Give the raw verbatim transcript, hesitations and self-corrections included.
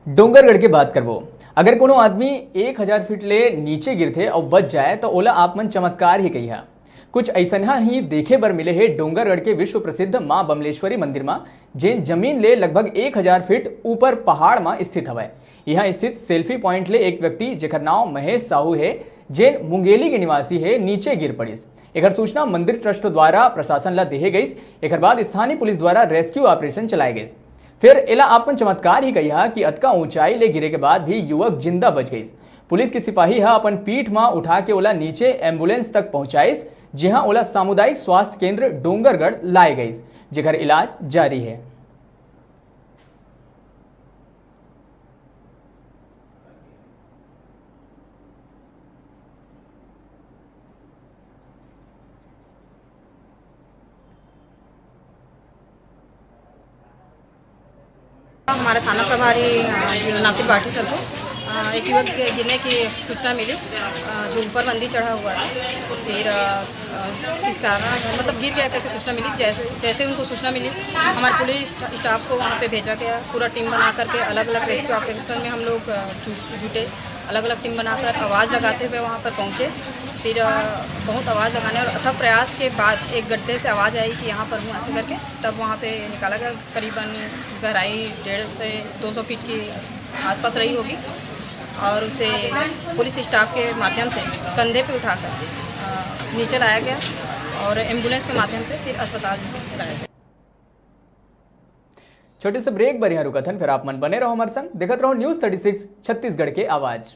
डोंगरगढ़ के बात करबो, अगर कोनो आदमी एक हजार फीट ले नीचे गिरथे अउ बच जाए, तो ओला आप मन चमत्कार ही कहिहा। कुछ अइसनहा ही देखे बर मिले हे डोंगरगढ़ के विश्व प्रसिद्ध मां बमलेश्वरी मंदिर म, जेन जमीन ले लगभग एक हजार फीट ऊपर पहाड़ म स्थित हवय। इहां स्थित सेल्फी पॉइंट ले एक व्यक्ति, जेकर नाव महेश साहू हे, जेन मुंगेली के निवासी हे, नीचे गिर पड़िस। एकर सूचना मंदिर ट्रस्ट द्वारा प्रशासन ला देहे गइस। एकर बाद स्थानीय पुलिस द्वारा रेस्क्यू ऑपरेशन चलाए गइस। फिर एला आप मन चमत्कार ही कहिहा कि अतका ऊंचाई ले गिरे के बाद भी युवक जिंदा बच गइस। पुलिस के सिपाही ह अपन पीठ म उठा के ओला नीचे एम्बुलेंस तक पहुंचाइस, जिहां ओला सामुदायिक स्वास्थ्य केंद्र डोंगरगढ़ लाए गइस, जेकर इलाज जारी हे। हमारा थाना प्रभारी, अ, नासिर बाठी सर को, अ, एक युवक के गिरने की सूचना मिली, अ, जो ऊपर मंदिर चढ़ा हुआ था। फिर, अ, अ, किस कारण, मतलब, गिर गया करके सूचना मिली। जैसे, जैसे उनको सूचना मिली, हमारे पुलिस स्टा-, स्टाफ को वहाँ पे भेजा गया। पूरा टीम बना करके अलग-अलग रेस्क्यू ऑपरेशन में हम लोग, अ, जु-, जुटे। अलग-अलग टीम बनाकर आवाज़ लगाते हुए वहाँ पर पहुँचे। फिर, अ, बहुत आवाज़ लगाने और अथक प्रयास के बाद एक गड्ढे से आवाज़ आई कि यहाँ पर हूँ, ऐसे करके। तब वहाँ पे निकाला गया। करीबन गहराई डेढ़ से दो सौ फीट के आसपास रही होगी और उसे पुलिस स्टाफ के माध्यम से कंधे पे उठाकर, अ, नीचे लाया गया और एम्बुलेंस के माध्यम से फिर अस्पताल लाया गया। छोटे से ब्रेक बर यहाँ रुकत हन, फिर आप मन बने रहो हमारे संग, देखत रहो न्यूज़ थर्टी सिक्स छत्तीसगढ़ के आवाज़।